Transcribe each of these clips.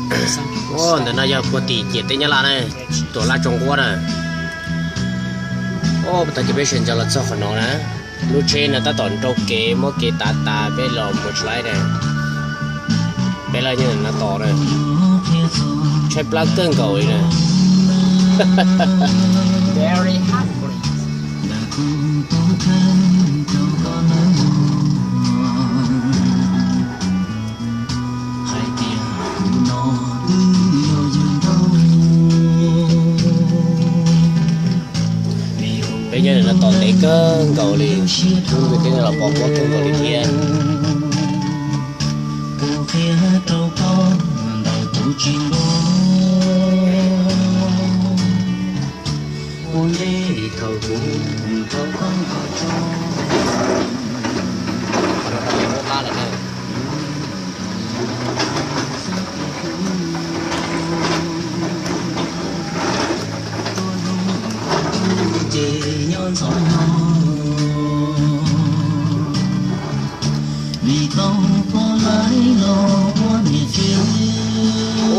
Ua ntawm no yog puag tim ciam teb Nyab Laj na, tuam laj tsoo quab na. Ua tag kis peb sawv ntxov los txog qhov no na, lub tsheb no tab tom nrau kev muab kev tav tas peb los mus tsis laib na. Peb los nyob ntawm no tos na, tshaib plab kawg nkaus li na. Peb nyob ntawm no tos ntev kawg nkaus li, lub ntuj teb no los pos huab kawg nkaus li thiab.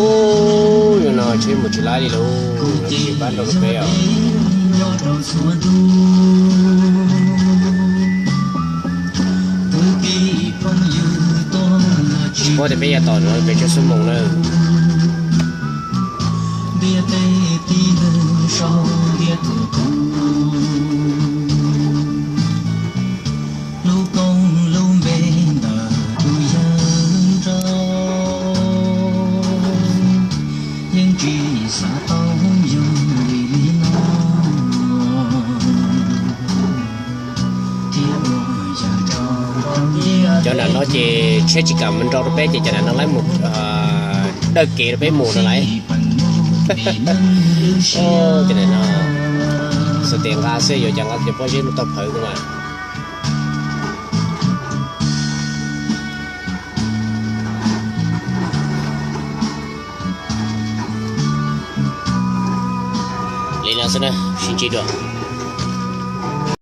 Ub, yog no tsheb mus tsis laib li lauj, tsis pab nrau rau peb os. Tsis paub tias peb yuav tos no pes tsawg xuab moos na. Cov nram no ces tsheb tsis kam mus nrau rau peb ces cov nram no laib mus dawj kev rau peb mus no lauj. Cov nram no xav tias nqa xwb yuav cas nqa cov pob zeb mus tau phawv xwb mas. Li no xwb na, sib ntsib dua.